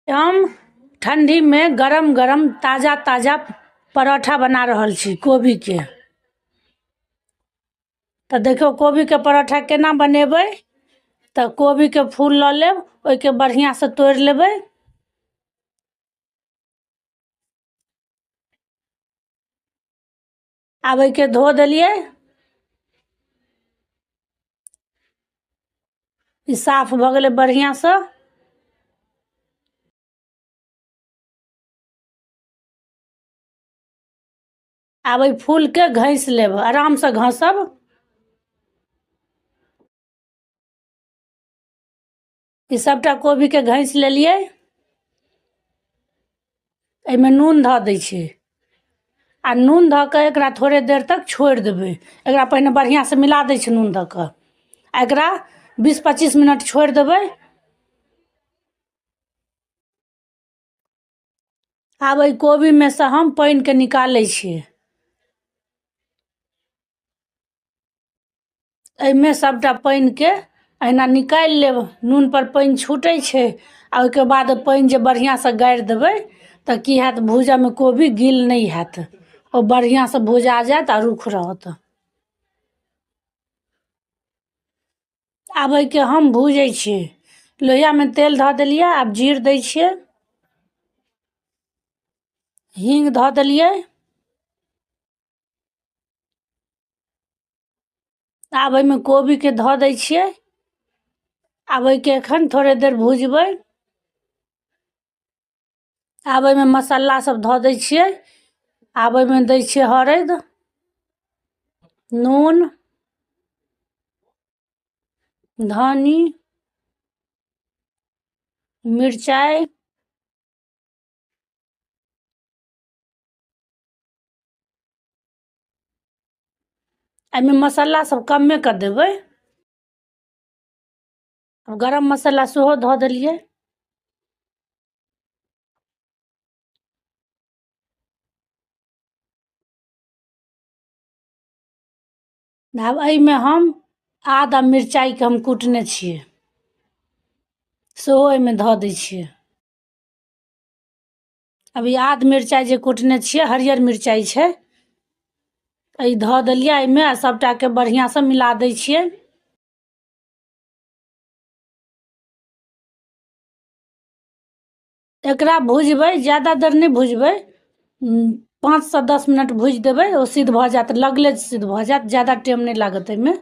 हम ठण्डीमे गरम गरम ताजा ताजा परोठा बना रहल छी कोबीके। तऽ देखियौ कोबीके परोठा केना बनेबै। तऽ कोबीके फूल लऽ लेब, ओहिके बढ़िआँसँ तोड़ि लेबै। आब एहिके धो देलियै, ई साफ भऽ गेलै बढ़िआँसँ। आब एहि फूलके घसि लेब, आरामसँ घसब। ई सभटा कोबीके घसि लेलियै। एहिमे नून धऽ दै छियै आ नून धऽ कऽ एकरा थोड़े देर तक छोड़ि देबै। एकरा पहिने बढ़िआँसँ मिला दै छियै नून धऽ कऽ आ एकरा 20-25 मिनट छोड़ि देबै। आब एहि कोबीमे सँ हम पानिके निकालै छियै। एहिमे सभटा पानिके एहिना निकालि लेब। नूनपर पानि छूटै छै आ ओहिके बाद पानि जे बढ़िआँसँ गारि देबै तऽ की हैत, भूजयमे कोबी गील नहि हैत, ओ बढ़िआँसँ भुजा जायत आ रूख रहत। आब एहिके हम भूजै छियै। लोहियामे तेल धऽ देलियै, आब जीर दै छियै, हीङ्ग धऽ देलियै। आब एहिमे कोबीके धऽ दै छियै। आब एहिके एखन थोड़े देर भुजबै। आब एहिमे मसाला सब धऽ दै छियै। आब एहिमे दै छियै हरैद, नून, धनी, मिरचाइ। एहिमे मसाला सब कमे कऽ देबै। आब गरम मसाला सेहो धऽ देलियै। आब एहिमे हम आद आ मिरचाइके हम कुटने छियै, सेहो एहिमे धऽ दै छियै। अभी आद मिरचाइ जे कुटने छियै, हरियर मिरचाइ छै, ई धऽ देलियै एहिमे आ सभटाके बढ़िआँसँ मिला दै छियै। एकरा भुजबै, ज्यादा देर नहि भुजबै, 5 सँ 10 मिनट भुजि देबै, ओ सिद्ध भऽ जायत, लगले सिद्ध भऽ जायत, ज्यादा टाइम नहि लागत एहिमे।